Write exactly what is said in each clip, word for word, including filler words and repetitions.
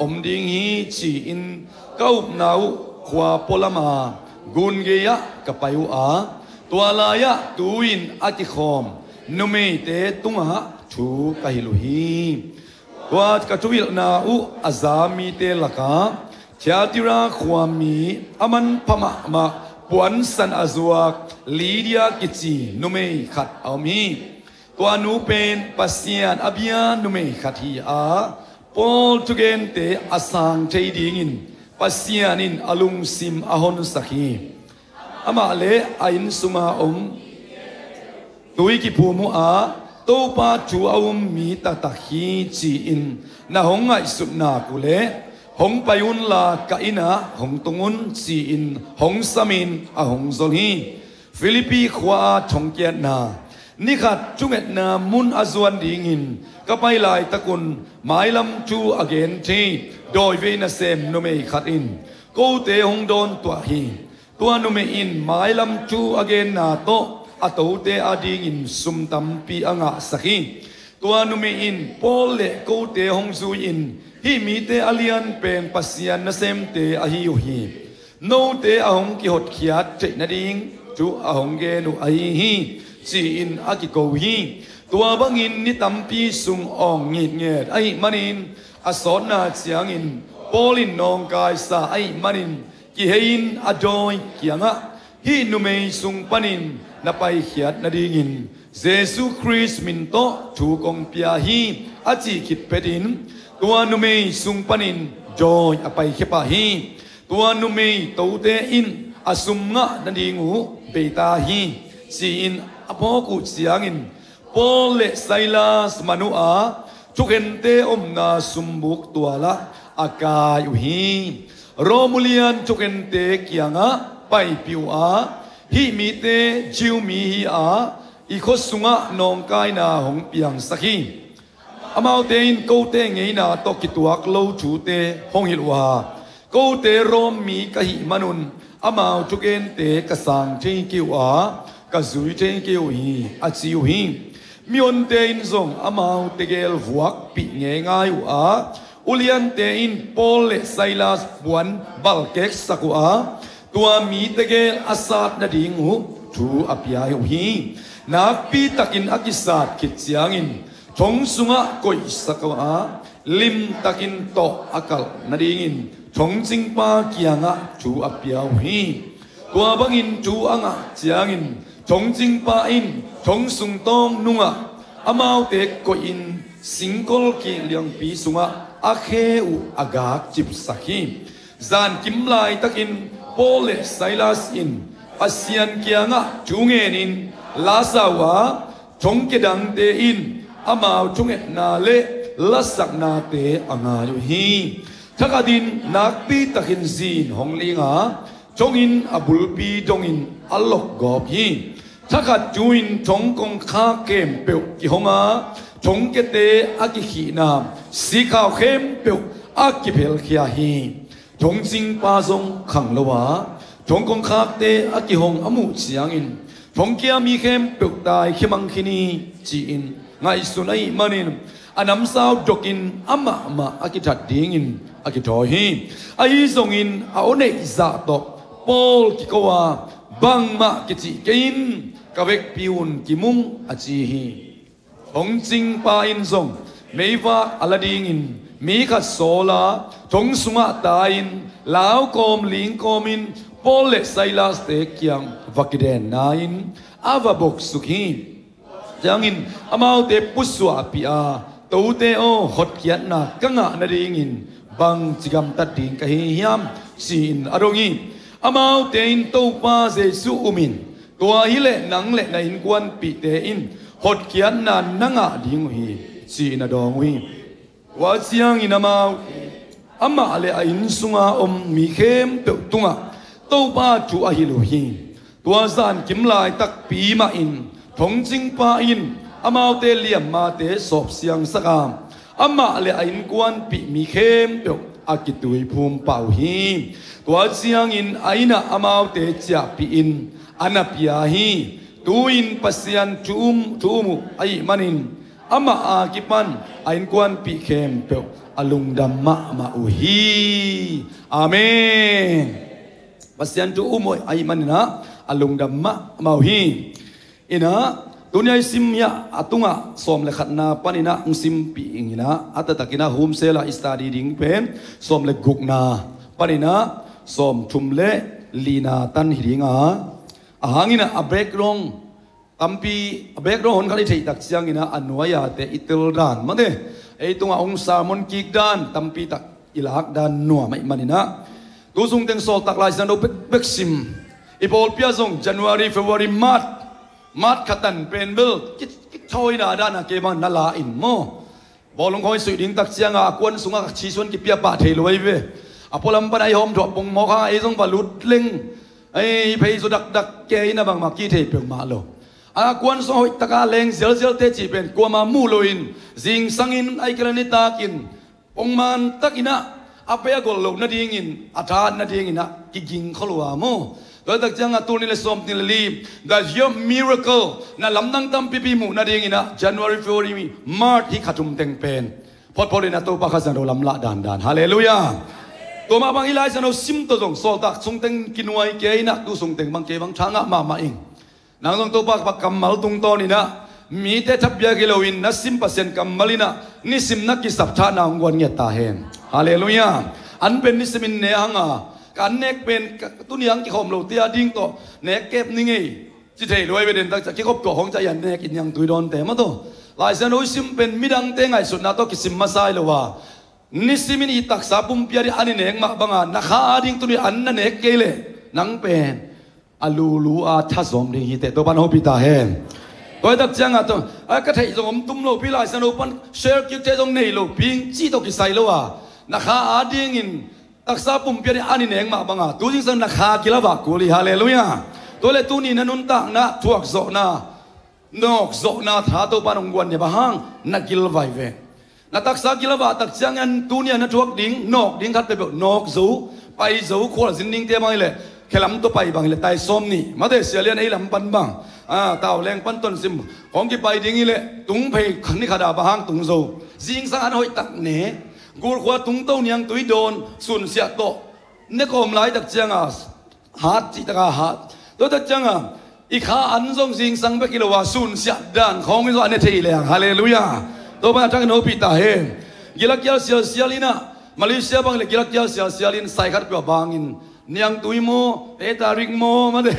om ding hi, ci-in ka upna uh khua pualam a gun gei-ah ka pai uh a, tua lai-ah tu-in a kikhawm numeite tungah thu ka hilh uh hi. Tua ka thuhilhna uh a za mite lakah Thiatira khuami a manpha mahmah puansan a zuak Lydia kici numei khat a om hi. Tua nu pen Pasian a bia numei khat hi a, Paul thugente a sang thei dingin Pasian in a lungsim a honsak hi. Amah le a inn sunga om tui kiphum uh a, Topa thu a um mi taktak hi, ci-in na hong ngaihsut nak uh leh hong pai unla ka inn ah hong tung un, ci-in hong samin a hong zol hi. Philippi khua-a thongkiatna. Nikhat thungetna mun a zuan dingin ka pai laitakun mailam thu a gen thei dawivei nasem numei khat in kote hong dawntuah hi. Tua numei in mailam thu a genna tawh a tote adingin sum tampi a ngahsak hi. Tua numei in Paul le kote hong zui-in, "Hih mite a lian pen Pasian nasemte ahi uh hi. Note a hong kihotkhiat theih nading thu a hong gen uh ahi hi," ci-in a kiko hi. Tua bangin ni tampi sung awng ngitnget ahih manin a sawtna ciangin Paul in nawngkaisa ahih manin kihei-in a dawi kiangah, "Hih numei sung panin na paikhiat nadingin Jesu Khrist min tawh thu kong pia hi," a cih khit phetin tua numei sung panin dawi a paikhia pah hi. Tua numei tote in a sum ngah nading uh bei ta hi, ci-in a phawk uh ciangin Paul le Silas man uh a, thukhente omna sumbuk tualah a kai uh hi. Rom ulian thukhente kiangah paipih uh a, "Hih mite Jew mi hi a, i khua sungah nawngkaina hong piangsak hi. Amaute in kote ngeina tawh kituak lo thute hong hilh uh a, kote Rom mi ka hih manun amau thugente ka sang thei kei uh a, ka zui thei kei uh hi," a ci uh hi. Mihonte in zong amaute gel vuakpih ngeingai uh a, uliante in Paul le Silas puan balkeksak uh a, tua mite gel a sat nading uh thu a pia uh hi. Nakpitakin a kisat khit ciangin thong sungah koihsak uh a, limtakin tawh a kalh nadingin thongcingpa kiangah thu a pia uh hi. Tua bangin thu a ngah ciangin thongcingpa in thong sung tawng nungah amaute koihin singkol kik liangpi sungah a khe uh a gak cipsak hi. Zankim laitakin Paul le Silas in Pasian kiangah thu ngenin la sa uh a, thongkia dangte in amau thungetna le lasaknate a ngai uh hi. Thakhatin nakpitakin zin hong ling a, thonginn a bulpi dongin a lokgawp hi. Thakhat thu-in thong kongkhak khempeuh kihong a, thongkiate a kikhihna sikhau khempeuh a kiphelkhia hi. Thongcingpa zong khang lo a, thong kongkhakte a kihong a muh ciangin, "Thongkia mi khempeuh taikhia mang khin hi," ci-in ngaihsun ahih manin a namsau dokin amahmah a kithat dingin a kithawi hi. Ahi zongin a aw neih zah tawh Paul kiko a, "Bangmah kicih kei in, ka vekpi un kim ung," a ci hi. Thongcingpa in zong meivak a la dingin mi khat sawl a, thong sungah tai-in lau kawm ling kawmin Paul le Silas-te kiang va kidenna-in a va boksuk hi. Ciangin amaute pusuahpih a, "Tote aw, hotkhiatna ka ngah nadingin bangci gamtat ding ka hi hiam?" ci-in a dong hi. Amaute in Topa Jesuh umin, "Tua hileh nang le na innkuanpihte in hotkhiatna na ngah ding uh hi," ci-in a dawng uh hi. Tua ciangin amau, amah le a inn sunga om mi khempeuh tungah Topa thu a hilh uh hi. Tua zankim laitakpi mahin thongcingpa in amaute liammate sawpsiangsak a, amah le a innkuanpih mi khempeuh a kituiphum pah uh hi. Tua ciangin a innah amaute ciahpihin a na pia hi. Tu-in Pasian thu um, thu um uh ahih manin amah a kipan a innkuanpih khempeuh a lungdam mahmah uh hi. Amen. Pasian thu um uh ahih manin ah a lungdam mahmah uh hi. In ah, tuni a i sim hi a, a tungah sawm le khatna panin ah hong simpih ing in ah, a taktakin ah home cell ah i study ding pen sawm le gukna panin ah sawm thum le lina tan hi ding a, a hang in ah a background tampi, a background hon khat i theih tak ciangin ah a nuai-ate i tel dan mate, ei tungah hong sermon kik dan tampi tak i lak dan nuam ahih manin ah, tu sung teng Sawltak Lai Siangtho bekbek sim. I pawlpi ah zong January, February, March, March kha tan pen bel ki, kithawina dan a kei bang na la in maw. Bawlung khawng i suih ding tak ciangah a kuan sungah ka chisuan kipia pah thei lo ahi ve. A pualam pan a i hawm thuah pongmawk hang ei zong va lut leng, ei phei zaw dakdak kei in ah bangmah ki thei peuhmah lo. A kuan sungah hoih taka leng zialzial te cih pen kuama muh loin zingsangin ahih kei leh nitakin pongman takin ah a pei a golh loh nadingin, a that nadingin ah kiging khol uh a maw. Tua tak ciangah tul nih le sawmnih le li, the year of miracle, na lamdang tampipi muh nadingin ah January, February, March hih kha thum teng pen photphot in ah Topa Kha Siangtho lamlah dandan. Halleluiah. Tua mah bang hih Lai Siangtho sim tawh zong Sawltak sung teng kinuai kei in ah tu sung teng bang kei bang thangah mahmah ing. Nang zong Topa kammal tungtawn in ah mite thapiak hi loin na sim Pasian kammal in ah nisim na kisap thahna hong guan ngiat ta hen. Halleluiah. An pen nisimin ne hang a, ka an nek pen ka, tuni hang kikhawm lote a ding tawh nek kep ni ngei ci thei lo ahi ve. Den tak ciah kikhop tuah hong ciah i an nek i niangtui dawnte mah tawh. Lai Siangtho i sim pen midangte ngaihsutna tawh kisim masa hi lo a, nisimin i taksa pumpi a ding an i nek mah banga na kha a ding tuni an na nek kei leh nang pen a lulu a thazawm ding hi teh. Topan hopih ta hen. Tua hi tak ciangah tua, a ka theih zong om tum lopi, Lai Siangtho pan share kik thei zong nei lopi cih tawh kisai lo a, na kha a dingin taksa pumpi a ding an i nek mah banga tu zingsang na kha gil a vak kul hi. Halleluiah. Tua le tuni na nuntakna thuakzawhna, nawkzawhna tha Topan hong guan nia, bang hang na gil vai ve. Na taksa gil a vak tak ciangin tuni a na thuak ding nawk ding khat peuhpeuh nawk zo, pai zo, khualzin dingte bang hi leh khelam tua pai bang hi leh tai sawm nih mate, Sialian ei lam pan bang, a, Tauleng pan Tonsim khawng kipai ding hi leh tung phei ni khat a bang hang tung zo. Zingsang an hoih tak ne, gulkhua tungto niangtui dawn sunsiah tawh ne kawm lai tak cianga hat cih taka hat. Tua tak cianga i kha an zong zingsang bek hi lo a, sunsiah dan khawng hi zong a ne thei leng. Halleluiah. Topan a thakin hopih ta hen. Gil a kial sialsial in ah, Malaysia bang le gil a kial sialsial in sai khat peuh a bangin niangtui maw, teh tarik maw mate,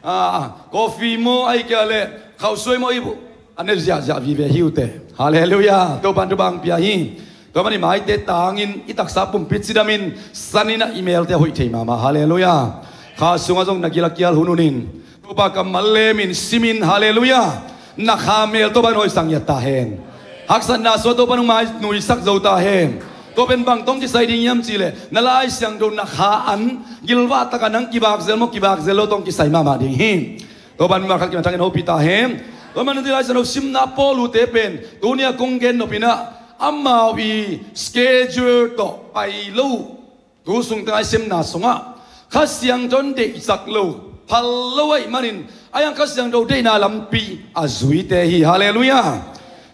a, coffee maw, ahih kei leh khauhsuai maw, i bu a ne ziahziah vive hi uh teh. Halleluiah. Topan thupha hong pia hi. Tua manin maite tangin i taksa pumpi cidamin sanin ah i melte a hoih thei mahmah. Halleluiah. Kha sungah zong na gil a kial hunhun in Topa kammal lemin simin. Halleluiah. Na kha mel Topan hoihsak ngiat ta hen. Haksatna sungah Topan hong mai nuisak zo ta hen. Tua pen bang tawh kisai ding hiam cih leh na Lai Siangtho na kha an gilvah takin nang kivakzel maw, kivakzel lo tawh kisai mahmah ding hi. Topan mah khat kim a thakin hopih ta hen. Tua manin tu Lai Siangtho simna Paul ute pen tuni a kong gen nop in ah amau i schedule tawh pai lo. Tu sung teng a i simna sungah Kha Siangtho in deihsak lo, phal lo ahih manin a hiang Kha Siangtho deihna lampi a zuite hi. Halleluiah.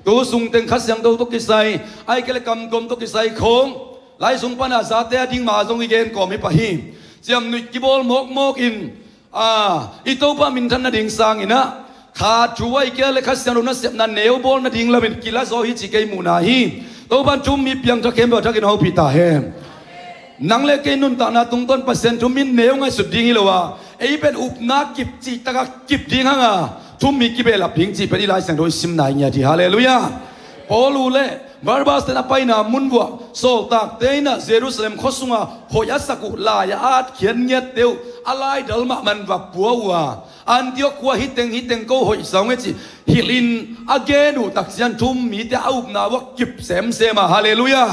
Tu sung teng Kha Siangtho tawh kisai, ahih kei leh kamtuam tawh kisai khawng Lai Siangtho pana zate a ding mah zong i gen kawm hi pah hi. Ciamnuih kibawl mawkmawk in, a, i Topa minthan nading sangin ah kha thu ahih kei leh Kha Siangtho nasepna neu bawl nading lamin kila zaw hi cih kei muhna hi. Topan thu-um mi piangthak khempeuh a thakin hopih ta hen. Nang le kei nuntakna tungtawn Pasian thu-um mi neu ngaihsut ding hi lo a, ei pen upna kip cih takah kip ding hang a, thu-um mi kibehlap ding cih pen i Lai Siangtho i simna i ngiat hi. Halleluiah. Paul uh le Barnabas ten a paina mun vuah sawltakte in ah Jerusalem khua sunga hoih a sak uh, lai a at khiat ngiatte uh a laidal mahmah in va pua uh a, Antiok khua hih teng hih teng ko hoihsa ung e cih hilhin a gen uh tak ciang thu-um mite a upna uh a kip semsem a. Halleluiah.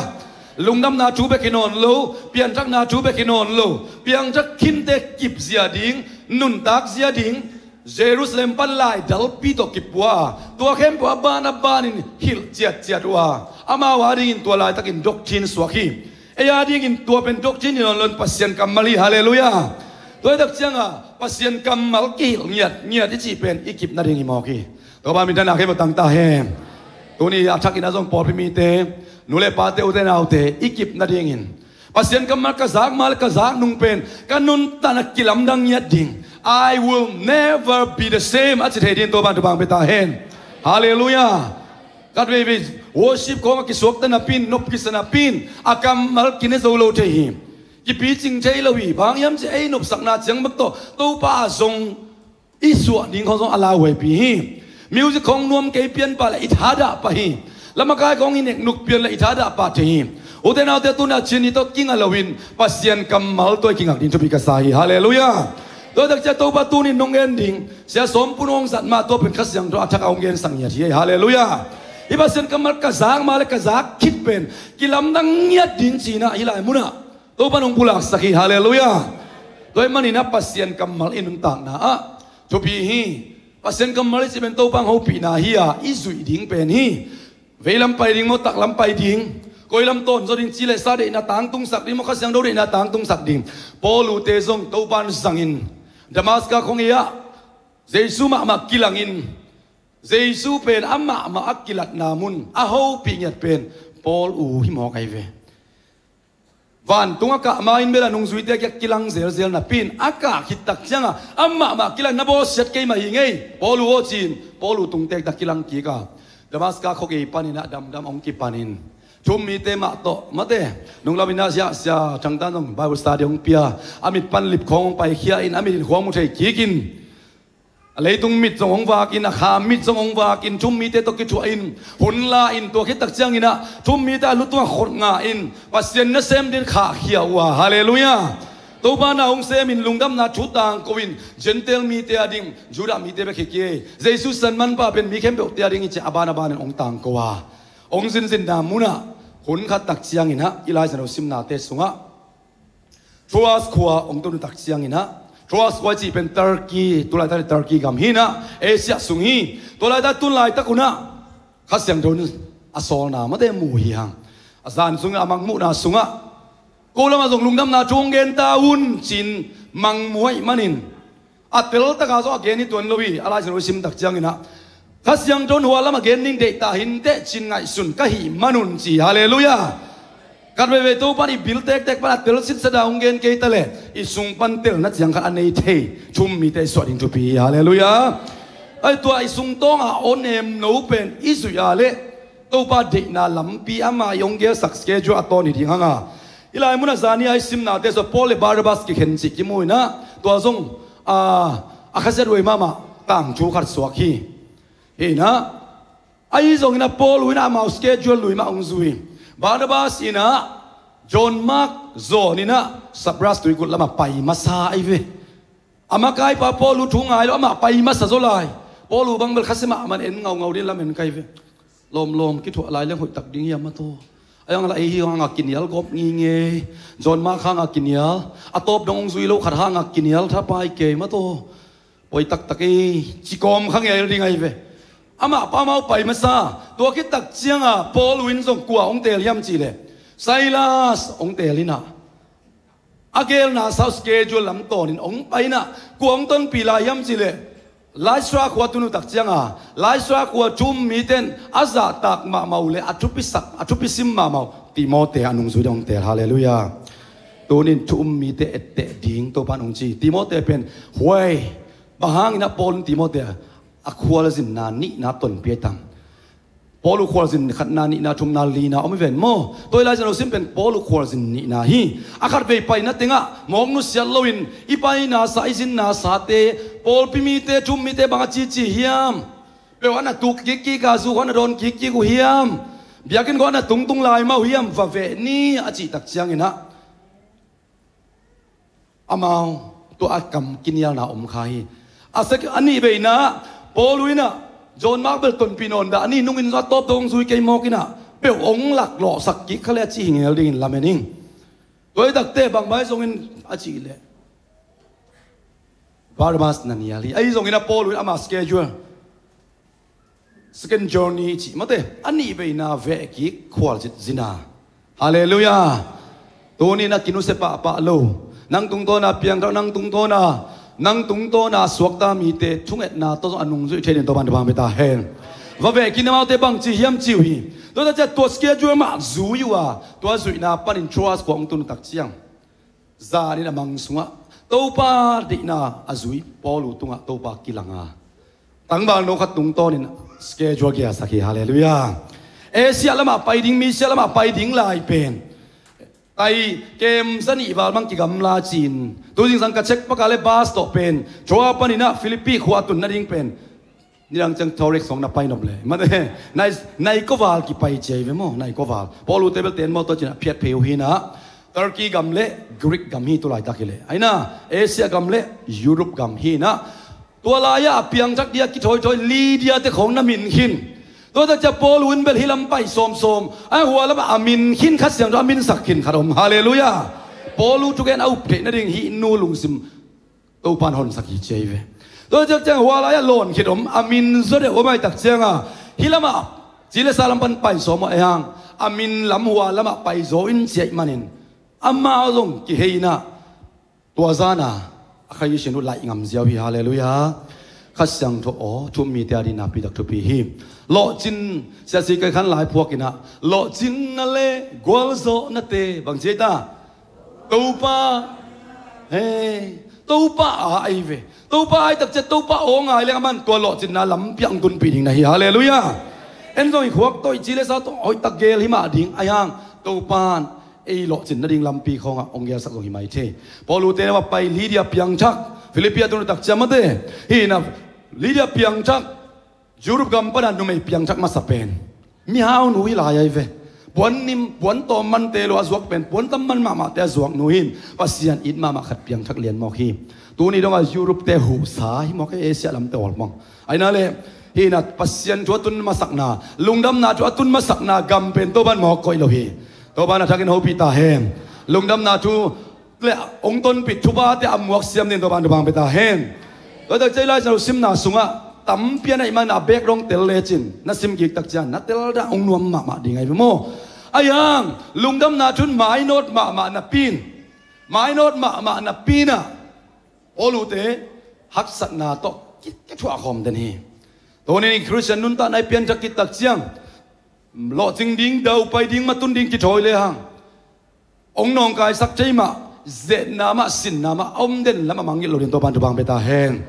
Lungdamna thu bek hi nawn lo, pianthakna thu bek hi nawn lo, piangthak khinte kip zia ding, nuntak zia ding, Jerusalem pan laidalpi tawh kipua a, tua khempeuh a ban a banin hilh ciatciat uh a, amau adingin tua laitakin doctrine suak hi. Ei adingin tua pen doctrine hi nawn lo in Pasian kammal hi. Halleluiah. Tua hi tak cianga Pasian kammal kihilh ngiatngiat i cih pen i kip nading hi mawk hi. Topa minthanna khempeuh tang ta hen. Tuni a thakin a zong pawlpi mite Nu le pate, ute naute, i kip nadingin Pasian kammal ka zak ma le ka zak nung pen ka nuntakna kilamdang ngiat ding. I will never be the same a ci thei ding Topan thupha pia ta hen. Halleluiah. Khat veivei worship khawng a kisuakta napi in, nop kisa napi in a kammal kine zo lo thei hi. Kipicing thei lo hi. Bang hiam cih ei nopsakna ciang bek tawh Topa a zong i suah ding khawng zong a lauhuaipi hi. Music khawng nuam kei pian pah le i thadah pah hi. Lamakai khawng i neknuk pian le i thadah pah thei hi. Ute naute, tuna cin i tawh kinga loin Pasian kammal tawh i kingak ding thupi ka sa hi. Halleluiah. Tua takcia Topa tunin nong en ding Sia Sawm Pun hong zat ma tua pen Kha Siangtho a thak a hong gensak ngiat hi. Halleluiah. Hih Pasian kammal ka zak ma le ka zak khit pen kilamdang ngiat ding cina hih lai munah Topa nong pulaksak hi. Halleluiah. Tua hih manin a Pasian kammal i nuntakna ah thupi hi. Pasian kammal i cih pen Topa hong hopihna hi a, i zuih ding pen hi. Veilam pai ding maw, taklam pai ding, koi lam tawn zaw ding, ci le sa deihna tangtungsak ding maw, Kha Siangtho deihna tangtungsak ding. Paul ute zong Topa in zangin Damaska khong ei ah Jesu mahmah kilangin, Jesu pen amahmah a kilatna mun a hopih ngiat pen Paul u hi mawk ahi ve. Vantung a kah ma-in bel a nungzuite kiang kilang zelzel napi in a kah khit tak ciangah amahmah kilang na bawlsiat kei mah hi ngei. Paul u aw ci-in Paul u tungtek tak kilang kik a, Damaska khuagei panin ah damdam hong kipanin thu-um mite mah tawh, mate, nung lamin ah Sia, Sia Thang Tan zong Bible study hong pia, a mit pan lip khawng hong paikhia in a mit in khua mu thei kik in, a leitung mit zong hong vak in, a kha mit zong hong vak in, thu-um mite tawh kithuah in, hun la in, tua khit tak ciangin ah thu-um mite a lu tungah khot ngah in Pasian nasem dingin khahkhia uh a. Halleluiah. Topa na hong sem in lungdamna thu tangko in Gentile mite a ding, Judah mite bek hi kei, Jesu san manpa pen mi khempeuhte a ding hi ci-a a ban a banin hong tangko a, hong zinzinna munah hun khat tak ciangin ah i Lai Siangtho simnate sungah Troas khua hong tun uh tak ciangin ah, Troas khua i cih pen Turkey, tulaitak le Turkey gam hi in ah, Asia sung hi. Tulaitak tun laitak un ah Kha Siangtho in a sawlna mate mu hi hang. A zan sungah, a mangmuhna sungah, ko lamah zong lungdamna thu hong gen ta un ci-in mangmuh ahih manin a teltaka zong a gen hi tuan lo hi. A Lai Siangtho i sim tak ciangin ah Kha Siangtho in hua lamah gen ding deih ta hi inteh ci-in ngaihsun ka hih man un ci. Halleluiah. Khat veivei Topa in i bil tektek pan a tel sitset a hong gen kei ta leh i sung pan telna ciang khat a nei thei thu-um mite i suah ding thupi hi. Halleluiah. Ahi tua i sungtawng a aw nemno pen i zuih a leh Topa deihna lampi ama i hong gelsak schedule a tawn hi ding hang a. Hih lai munah zani a i simnate sungah Paul le Barnabas kikhen cih kimu in ah, tua zong a, a khasiathuai mahmah tangthu khat suak hi. Hi in ah, ahi zongin ah Paul u in ah amau schedule lui mah hong zui. Barnabas in ah John Mark zawn in ah Cyprus tuikulh lamah pai masa ahi ve. A makaipa Paul u thu ngai lo, amah pai masa zaw lai. Paul u bang bel khasia mahmah in en ngaungau ding, lamen kai ve. Lawmlawm kithuah lai leng hoihtak ding hiam a taw. A hi hang lah ei hi hangah kinial gawp ngingei. John Mark hangah kinial, a tawp dong hong zui lo khat hangah kinial thapai kei mah taw. Poi taktak ei, ci kawm kha ngel ding ahi ve. Amah pa amau pai masa. Tua khit tak ciangah Paul u in zong kua hong teel hiam cih leh Silas hong teel in ah, a gelna sau schedule lam tawnin hong pai in ah, kua hong tonpih lai hiam cih leh Listra khua tun uh tak ciangah Listra khua thu-um mite in a zahtak mahmah uh le a thupisak, a thupisim mahmah uh Timote a nungzui ding hong teel. Halleluiah. Tunin thu-um mite etteh ding Topa in hong ci. Timote pen huai, bang hangin ah Paul in Timote a khualzinna nihna tonpih a tam? Paul uh khualzin khatna, nihna, thumna, lina om hi ven maw? Tua i Lai Siangtho sim pen Paul uh khualzin nihna hi. A khatvei paina tengah mawk nusiat loin i paina sa, i zinna sate, pawlpi mite, thu-um mite bang a cici hiam? Peuh a na tuk kikkik a, zu khawng a na dawn kikkik uh hiam? Biakinn khawng a na tungtung lai mah uh hiam? Va veh ni, a cih tak ciangin ah amau tua a kam kinialna om kha hi. A sek, a nihveina Paul u in ah John Mark bel tonpih nawn dah ni, nungin zong a tawp dong zui kei mawk in ah peuh hong laklawhsak kik kha le a ci hi ngel dingin lamen ing. Tua hi takte bangmah hi zongin a cih leh Barnabas na nial hi. Ahi zongin ah Paul u in ama schedule, second journey cih mate, a nihveina veh kik khualzin zina. Halleluiah. Tunin a kinusia pahpah lo, nang tungtawna piangthak, nang tungtawna, nang tungtawna suakta mite thungetna tawh zong a nungzuih thei dingin Topan thupha pia ta hen. Va veh khin amaute bangci hiam ci uh hi. Tua tak ciang tua schedule mah zui uh a, tua zuihna panin Troas khua hong tun uh tak ciang, zanin a mang sungah Topa deihna a zui Paul uh tungah Topa kilang a, tangval no khat tungtawnin schedule a giasak hi. Halleluiah. Asia lamah pai ding, Misia lamah pai ding lai pen tai kem za nih val bang kigamla ci-in, tu zingsang ka check pak a leh bus tawh pen Troa panin ah Philippi khua tun nading pen nidang ciang tourist hong na pai nop leh, mate, nai, nai kua val kipai ci ahi ve maw, nai kua val. Paul uh te bel ten maw, tua ci-in a phiat phei uh hi-in ah, Turkey gam leh Greek gam hi tu laitak hi leh. Ahi-in ah Asia gam leh Europe gam hi-in ah, tua lai-ah a piangthak ding a kithawithawi Lydia te khawng na min khin. Tua tak ciang Paul uh in bel hih lam pai sawmsawm a, hua lamah a min khin, Kha Siangtho a minsak khin khat om. Halleluiah. Paul uh thugen a up theih nading hih nu lungsim Topa'n honsak hi ci ahi ve. Tua tak ciang hua lai-ah lawn khit om, a min zaw deuh om ahih tak ciangin, hih lamah ci leh sa lam pan pai sawm uh ahi hang, a min lam hua lamah pai zaw in ci ahih manin, amau zong kihei-in ah, tua zan a a Kha Siangtho uh laih ngam ziau hi. Halleluiah. Kha Siangtho aw, thu-um mite a ding nakpi tak thupi hi. Lawhcin, Sia C K Khan lai phuakin ah, lawhcinna leh gualzawhnate bang ci ei ta? Topa, he, Topa a ahi ve. Topa a ahih tak ciang Topa aw ngai leng aman tua lawhcinna lampi ah hong tunpih ding na hi. Halleluiah. En zong i khuak tawh, i ci leh sa tawh hoihtak geel hi mah ding, ahi hang Topa'n ei lawhcin nading lampi khawngah hong geelsak zong hi mai thei. Paul uh te na va pai Lydia piangthak, Philippi a tun uh tak ciang, mate, hih in ah Lydia piangthak, Europe gam pan a numei piangthak masa pen mihaunu hi lai ahi ve. Puan nim, puan tawm mante lo a zuak pen puan tam man mahmahte a zuak nu hi-in, Pasian it mahmah khat piangthak lian mawk hi. Tuni dongah Europe te huhsa hi mawk e, Asia lamte awl mawk. Ahi-in ah leh, hih in ah Pasian thu a tun masakna, lungdamna thu a tun masakna gam pen Topa'n mawk koih lo hi. Topa'n a thakin hopih ta hen. Lungdamna thu leh hong tonpih thuphate a muak siam dingin Topa'n thupha hong pia ta hen. Tua tak ciang i Lai Siangtho simna sungah tampi a na hih manin a beek dong tel lecin, na sim kik tak ciang na tel dah hong nuam mahmah ding ahi ve maw. Ahi hang lungdamna thu in mainawt mahmah napi-in, mainawt mahmah napi-in ah Paul uh te haksatna tawh ki, kithuah khawm den hi. Tuni-in Khristian nuntakna i pianthak khit tak ciang, lawhcing ding, daupai ding, matun ding kithawi lehang, hong nawngkaisak thei mah, zetna mah, sinna mah a om den lam a mangngilh loh dingin Topa'n thupha hong pia ta hen.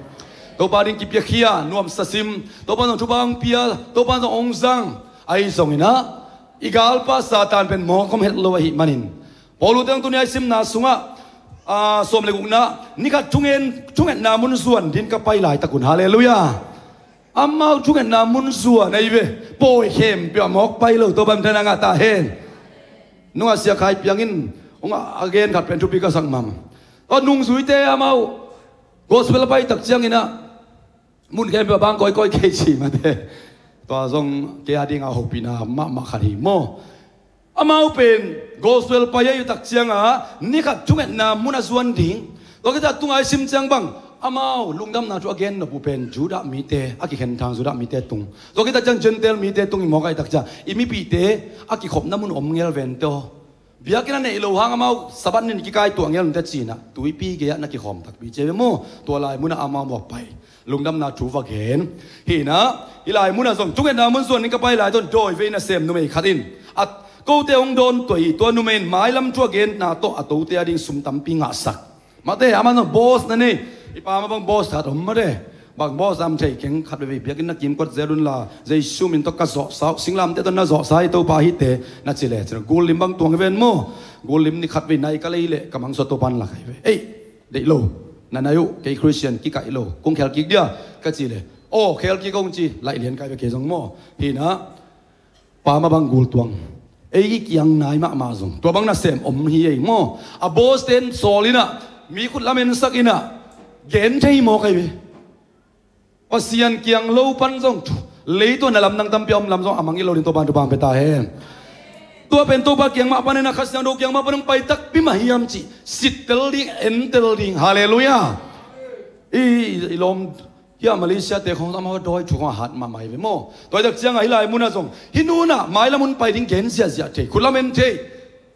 Topa ding kipiakhia, nuamsa sim, Topa'n zong thupha hong pia, Topa'n zong hong zang. Ahi zongin ah, i galpa Satan pen mawk om het lo ahih manin, Paul uh te zong tuni-a i simna sungah, ah, sawm leh gukna, ni khat thungen, thungetna mun zuan dingin ka pai laitak un. Halleluiah. Amau thungetna mun zuan ahi ve. Pawi khempeuh ah mawk pai lo, Topa'n thupha hong pia ta hen. Nungah Sia Khai Piang in hong a gen khat pen thupi ka sak mahmah. Tua nungzuite amau gospel a pai tak ciangin ah, mun khempeuh ah bang kawikawi kei ci mate. Tua zong kei a dingin a hopihna mahmah khat hi maw. Amau pen gospel pai ahi uh tak ciangin ni khat thungetna mun a zuan ding. Tua khit tak ciang tunga i sim ciang bang, amau lungdamna thu a gen nop uh pen Judah mite, a kikhen thang Judah mite tung. Tua khit tak ciang Gentile mite tung hi mawk ahih tak ciang, i mipihte a kikhopna mun om ngelven teh aw. Biakinn a neih loh hang amau Sabbath ni-in kikaituah ngel un teh ci-in ah, tuipi gei-ah na kikhawm takpi ci ve maw. Tua lai munah amau va pai, lungdamna thu va gen. Hi-in ah, hih lai munah zong thungetna mun zuan dingin ka pai lai tawh dawi vei nasem numei khat in, a, kote hong dawn tuah hi. Tua numei in mailam thu a genna tawh a tote a ding sum tampi ngahsak. Mate, aman zong boss na nei. I pa mah bang boss khat om mate. Bang boss am thei keng, khat veivei biakinn na kimkot zel un la, Jesu min tawh ka zawhsa uh, singlamteh tawh na zawhsa hi Topa hi teh, na ci leh, ci-in gul lim bang tuang hi ven maw. Gul lim ni khat vei nai ka lei leh ka mangsuah Topa'n lak ahi ve. Ei, deih lo, na nai uh, kei Khristian kikaih lo, kong khel kik dia, ka ci leh, aw, khel kik ung ci, laih lian kai ve kei zong maw. Hi-in ah, pa mah bang gul tuang. Ei i kiang nai mahmah zong tua bang nasem om hi ei maw. A boss-te in sawl in ah, mi khut lam ensak in ah, gen thei mawk ahi ve. Pasian kiang lo pan zong thu, leitung a na lamdang tampi a om lam zong a mangngilh loh dingin Topa'n thupha hong pia ta hen. Tua pen Topa kiang mah panin ah, Kha Siangtho kiang mah panin ah pai takpi mah hiam cih sittel ding, entel ding. Halleluiah. I, i lawm Hia Malaysia-te khawng amau dawi thu khawng a hat mahmah hi ve maw. Tua hi tak ciangin hih lai munah zong, hih nu in ah mailam hun pai ding gen ziahziah thei, khut lam en thei,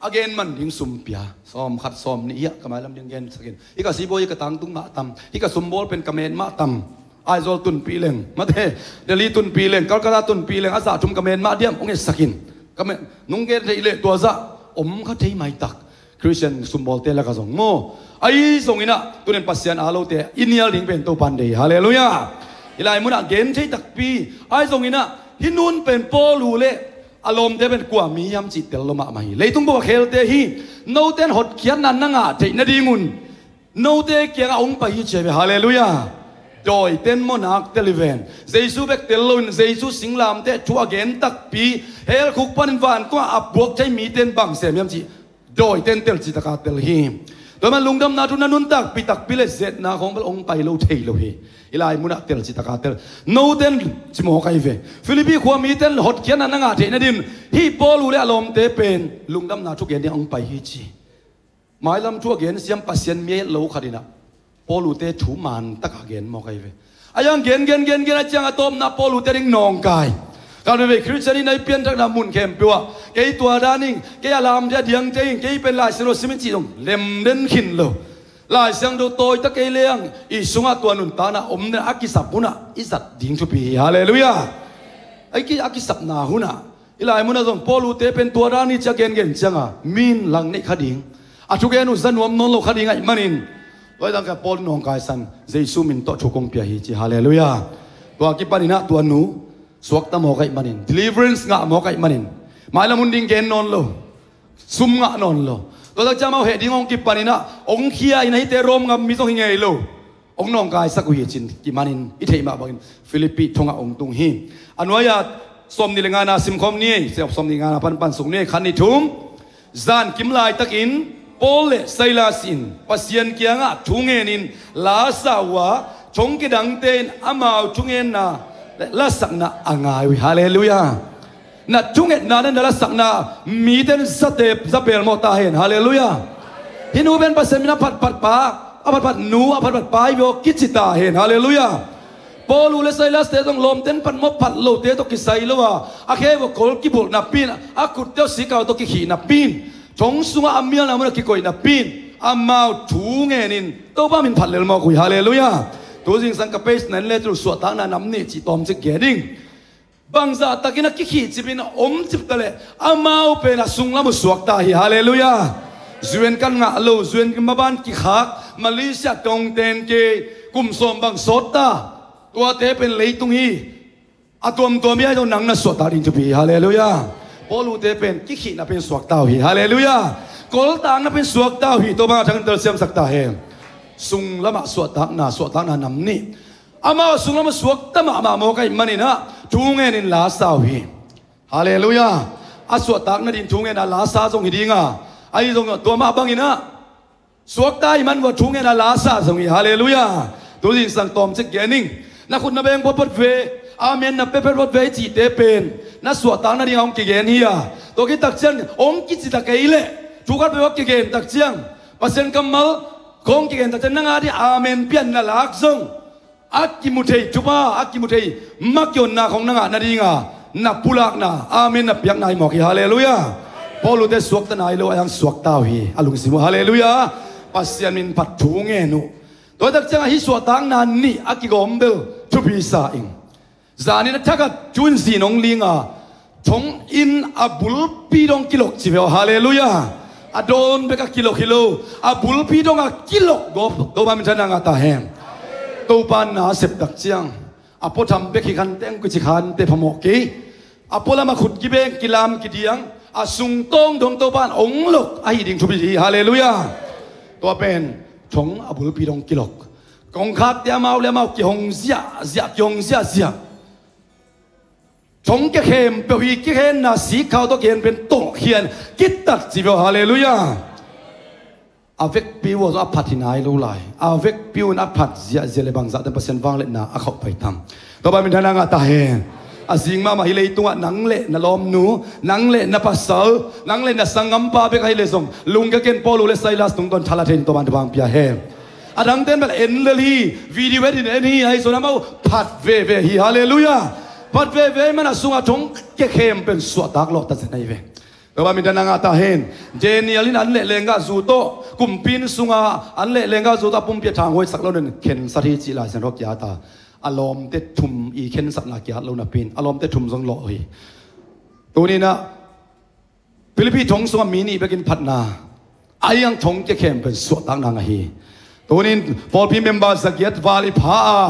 a gen man ding sum pia. Sawm khat, sawm nih, hia ka mailam ding gensak in. Hih ka sibawi, hih ka tangtung mah tam. Hih ka sumbawl pen ka met mah tam. Aizawl tunpih leng, mate, Delhi tunpih leng, Calcutta tunpih leng, a zah thum ka men mah diam, hong etsak in. Ka men, nong gen thei leh tua zah om kha thei maitak. Christian sumbawlte lak ah zong maw. Ahi zongin ah, tunin Pasian aa lote i nial ding pen Topa'n deih hi. Halleluiah. Hih lai munah gen thei takpi. Ahi zongin ah, hih nu'n pen Paul uh le a lawmte pen kua mi hiam cih tel lo mahmah hi. Leitung bup a khelte hi. Note'n hotkhiatna na ngah theih nadingun note kiangah hong pai hi ci hi ve. Halleluiah. Dawite'n maw nak tel hi ven. Jesu bek tel loin Jesu singlamteh thu a gen takpi, hell khuk panin vantung ah a puak thei mite'n bang sem hiam cih dawite'n tel citaka tel hi. Tua man lungdamna thu na nuntakpih takpi le zetna khawng bel hong pai lo thei lo hi. Hih lai munah tel citaka tel. Note'n ci mawk ahi ve. Philippi khua mite'n hotkhiatna na ngah theih nadin hih Paul uh le a lawmte pen lungdamna thu gen dingah hong pai hi ci. Mailam thu a gen siam Pasian mi a et lo khat in ah Paul uhte thu man takah gen mawk ahi ve. A hiang gen gen gen gen a ciang a tawpna Paul uhte ding nawngkai. Kal veve Christian in a i pianthakna mun khempeuh ah kei tua dan ing, kei a lamte a diangte ing, kei pen Lai Siangtho sim ing cih zong lem den khin lo. Lai Siangtho tawi ta kei leng i sungah tua nuntakna om den a kisap hunah i zat ding thupi hi. Halleluiah. A ki, a kisapna hunah hih lai munah zong Paul uhte pen tua dan hi ci a gengen cianga min lang neih kha ding, a thugen uh za nuam nawn lo kha ding ahih manin, tua hi dang ka Paul nawngkaisan Jesu min tawh thu kong pia hi ci. Halleluiah. Tua kipaninah tua nu suakta mawk ahih manin, deliverance ngah mawk ahih manin, mailam hun ding gen nawn lo, sum ngah nawn lo. Tua tak ciang amau heh ding hong kipaninah hong khia in ahite Rom gam mi zong hi ngei lo. Hong nawngkaisak uh hi cin kimanin i theih mah bangin Philippi thongah hong tung hi. A nuai-ah sawmnih le ngana simkhawm ni ei, sawmnih ngana panpan suk ni ei, khat ni thum. Zan kim laitakin Paul le Silas in Pasian kiangah thu ngenin la sa uh a, thong kidangte in amau thungenna le lasakna a ngai uh hi. Halleluiah. Na thungetna le na lasakna mite in zate zapel mawh ta hen. Halleluiah. Hih nu pen Pasian min a phatphat pa, a phatphat nu, a phatphat pa hi veh aw kici ta hen. Halleluiah. Paul uh le Silas te zong lawmte in phat maw phat lote tawh kisai lo a, a khe vua kol kibulh napi in, a khutte uh sikau tawh kikhih napi in, thong sungah a mialna munah kikoih napi in, amau thu ngenin Topa min phat lel mawk uh hi. Halleluiah. Tu zingsang ka page na en le tu suahtakna nam nih cih tawmcik gen ding. Bangzah takin a kikhih cipin a om cip taleh amau pen a sunglam uh suakta hi. Halleluiah. U N kan ngah lo, U N maban kikhak, Malaysia tongten kei kum sawm bang sawtta. Tuate pen leitung hi. A tuamtuam hi ahi zong nang na suahtak ding thupi hi. Halleluiah. Paul uhte pen kikhihna pen suakta uh hi. Halleluiah. Koltakna pen suakta uh hi. Tua bangah thangtel siamsak ta hen. Sunglamah suahtakna, suahtakna nam nih. Amau a sunglam a suakta mahmah mawk ahih maninah thu ngenin la sa uh hi. Halleluiah. A suahtak nading thu ngenah la sa zong hi dinga, ahi zong tua mah banginah suakta ahih man vua thu ngenah la sa zong hi. Halleluiah. Tu zingsang tawmcik gen ning. Na khut na beng photphot ve, amen na pepet phot ve i cihte pen na suahtak nadinga hong kigen hi a, tua khit tak ciang hong kici ta kei leh thu khat peuh a kigen tak ciang Pasian kammal kong kigen tak ciang nang a ding amen pian na lak zong a kimu thei thupha, a kimu thei makionnak hong na ngah nadinga na pulakna, amen na piakna hi mawk hi. Halleluiah. Paul uhte suakta nai lo a, a hiang suakta uh hi. A lungsim uh, halleluiah. Pasian min phat thu ngen uh. Tua tak ciangah hih suahtakna nih a kigawm bel thupi sa ing. Zanin a thakhat thu in zin hong linga thong in a bulpi dong kilok ci ve aw. Halleluiah. A dawn bek a kilok hi lo, a bulpi dong a kilok gawp. Topa minthanna ngah ta hen. Topa na a sep tak ciang a puatham bek hi khanteng kici khante phamawh kei. A pualam a khut kibeng kilam kidiang a sungtawng dong Topa in hong lok ahi ding thupi hi. Halleluiah. Tua pen thong a bulpi dong kilok. Kongkhakte amau le amau kihong ziahziah, kihong ziahziah. Thong kia khempeuh hi, kikhenna sikkhau tawh kihen pen tawlkhian kitat ci ve aw. Halleluiah. A vekpi uh a phat hi nai lo lai. A vekpi un a phat ziahziah le bangzahte Pasian vangliatna a khauh pai tam. Topa minthanna ngah ta hen. A zing mahmah hih leitungah nang le na lawmnu, nang le na pasal, nang le na sanggampa bek ahi leh zong lunggel ken Paul uh le Silas tungtawn thala thei in Topa in thupha pia hen. A dangte'n bel en lel hi, video et in en hi, ahi zong amau phat veve hi. Halleluiah. Phat veve ahih man a sungah thong kia khempeuh in suahtak lawh ta zen ahi ve. Topa minthanna ngah ta hen. Daniel in an le lenggahzu tawh kumpi inn sunga an le lenggahzu tawh a pumpi a thanghuaisak lo in khensat hi cih Lai Siangtho kia ta. A lawmte thum i khensatna kiat lo napi in a lawmte thum zong lawh hi. Tuni-in ah Philippi thong sungah mi nih bekin phatna, a hiang thong kia khempeuh in suahtakna ngah hi. Tuni-in pawlpi member zagiat val i pha a,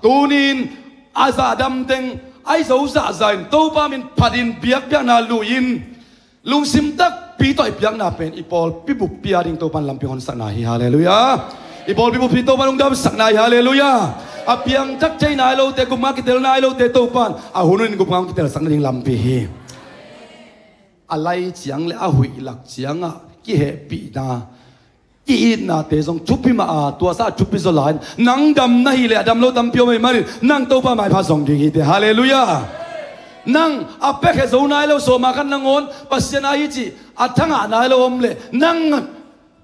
tuni-in a zahdam teng a i zo zahzah in Topa min phatin biakpiakna lui-in lungsim takpi tawh i piakna pen i pawlpi buppi a ding Topa in lampi honsakna hi. Halleluiah. I pawlpi buppi Topa in lungdamsakna hi. Halleluiah. A piangthak thei nai lote, gupnga kitel nai lote Topa in a hun hunin gupnga kitelsakna ding lampi hi. A lai ciang le a huih lak ciangah kihehpihna, ki-itnate zong thupi mah a, tuasa a thupi zaw lai-in nang dam na hih leh a dam lo tampi om ahih manin nang Topa maipha zong ding hi teh. Halleluiah. Nang a piakhia zo nai lo, sawma khat nangawn Pasian ahi cih a thangah nai lo om leh nang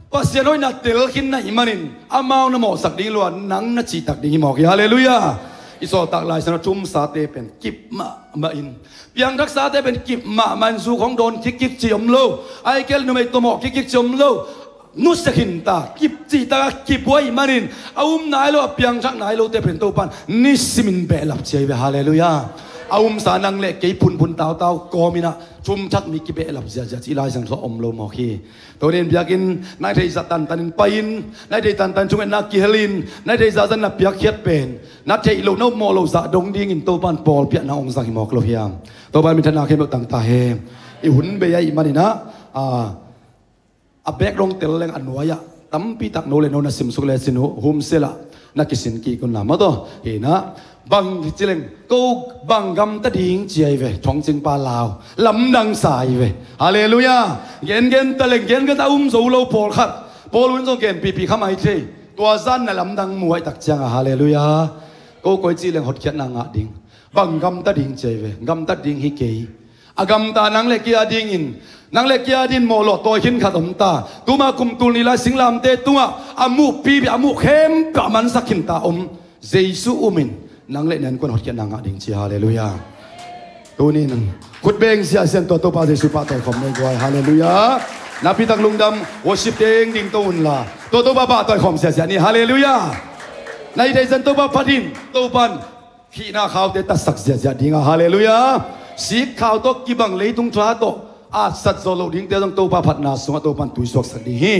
Pasian hoihna tel khin na hih manin amau na mawhsak ding lua, nang na cihtak ding hi mawk hi. Halleluiah. I sawltak Lai Siangtho ah thumsate pen kip mahmah in, piangthaksate pen kip mahmah in, zu khong dawn kikkik ci om lo, a hih kei leh numei tawh mawh kikkik ci om lo. Nusia khin ta, kip cihtak a kip uh ahih manin a um nai lo, a piangthak nai lote pen Topa in nisimin behlap ci ahi ve. Halleluiah. A umsa nang le kei phunphun tautau kawmin ah thumthak mi kibehlap ziahziah cih Lai Siangtho ah om lo mawk hi. Tuni-in biakinn na i theih zah tantanin pai-in, na i theih tantan thungetna kihel in, na i theih zah zah na piakkhiat pen na theih loh, na upmawh loh zah dong dingin Topa in pawlpi ah na hong zang hi mawk lo hiam? Topa in minthanna khempeuh tang ta hen. I hun bei ahih manin ah, a, a bek dong tel leng a nuai-ah tampi tak no le no na simsuk lecin uh, home cell ah na kisin kik un la maw taw. Hi-in ah bang ci leng ko, bang gamta ding ci ahi ve, thongcingpa lau, lamdangsa ahi ve. Halleluiah. Gengen ta leng gengen ta, um zo lo pawlkhat, Paul in zong genpipi kha mai thei. Tua zan na lamdang muai tak ciangah, halleluiah, ko koi ci leng hotkhiatna ngah ding. Bang gamta ding ci ahi ve, gamtat ding hi kei. A gamta nang le kei a dingin, nang le kei a dingin mawh lawh tawi khin khat om ta. Tuma kum tul nih lai singlamteh tungah a muh pipi, a muh khempeuh a mansak khin ta om Jesu umin nang le nang kuan hotkhiatna ngah ding ci. Halleluiah. Tuni-in khut beng ziahziah in tua Topa Jesu pahtawi khawm nei guai. Halleluiah. Nakpi tak lungdam, worship teng ding to unla tua Topa pahtawi khawm ziahziah ni. Halleluiah. Na i deih zah Topa phat in, Topa in hihna khaute tatsak ziahziah ding a. Halleluiah. Sik khau tawh kibang leitung tha tawh atsat zo lo dingte zong Topa phatna sungah Topa in tuisuaksak ding hi.